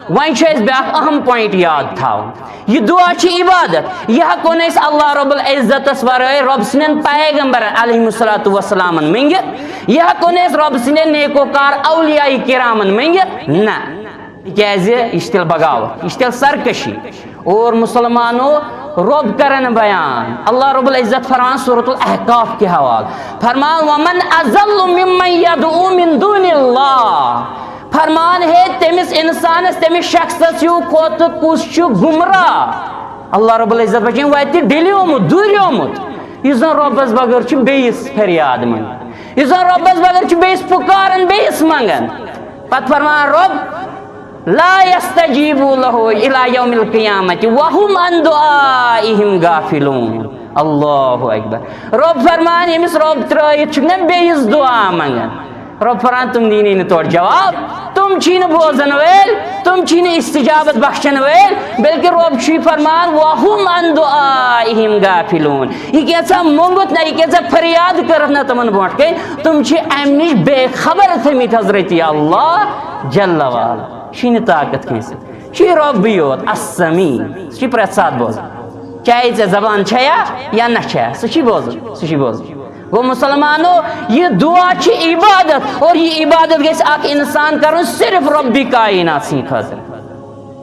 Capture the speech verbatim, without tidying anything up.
وۄنۍ چھُ اَسہِ بیٛاکھ اہم پوینٹ یاد تھاوُن۔ یہِ دُعا چھِ عبادت۔ یہِ ہٮ۪کو نہٕ أسۍ اللہ رب العزتس ورٲے رۄب سٕنٛدٮ۪ن پیغمبرن علیہم الصلوۃ والسلامن مٔنگِتھ۔ یہِ ہٮ۪کو نہٕ أسۍ رۄب سٕنٛدٮ۪ن نیکوکار اولیاء کرامن مٔنگِتھ۔ نہ، تِکیٛازِ یہِ چھِ تیٚلہِ بغاوت، یہِ چھِ تیٚلہِ سرکشی۔ اور مسلمانو، رۄب کرن بیان، اللہ رب العزت فرمان سورۃ الاحقاف کہِ حوالہٕ، فرمان، "ومن اضل ممن يدعو من دون الله۔" فرمان ہے تٔمِس اِنسانَس، تٔمِس شخصَس ہیوٗ کھۄتہٕ کُس چھُ گمراہ؟ اللہ رب العزت بچٲیِن، وَتہِ ڈِلیومُت، دوٗریومُت، یُس زَن رۄبَس بغٲر چھُ بیٚیِس فریاد منٛگان، یُس زَن رۄبَس بغٲر چھُ بیٚیِس پُکاران، بیٚیِس منٛگان۔ پَتہٕ فرمان رۄب، "لا يستجيب له إلى يوم القيامة وهم عن دعائهم غافلون۔" اللہ اکبر۔ رۄب فرمان، ییٚمِس رۄب ترٲیِتھ چھُکھ نہ بیٚیِس دُعا منٛگان، رۄب فرمان، تِم دِنی نہٕ تورٕ جواب، تِم چھی نہٕ بوزن وٲلۍ، تِم چھی نہٕ استجابت بخشن وٲلۍ، بلکہِ رۄب چھُے فرمان، "وهم عن دعائهم غافلون۔" یہِ کینٛژھا موٚنگُت نہ، یہِ کینٛژھا فریاد کٔرٕتھ نہ تِمن برونٛٹھ کَنہِ، تِم چھِ اَمہِ نِش بے خبر تھٲمٕتۍ حضرت اللہ جل وعلا۔ چھُے نہٕ طاقت کٲنٛسہِ، چھُے رۄبٕے یوت، السمیع، سُہ چھُے پرٛٮ۪تھ ساتہٕ بوزان۔ چاہے ژےٚ زبان چھیا یا نہ چھیا، سُہ چھُے بوزان، سُہ چھُے بوزان۔ گوٚو مسلمانو، یہِ دُعا چھِ عبادت، اور یہِ عبادت گژھِ اکھ انسان کرُن صرف رۄبِ کائنات سٕنٛدِ خٲطرٕ۔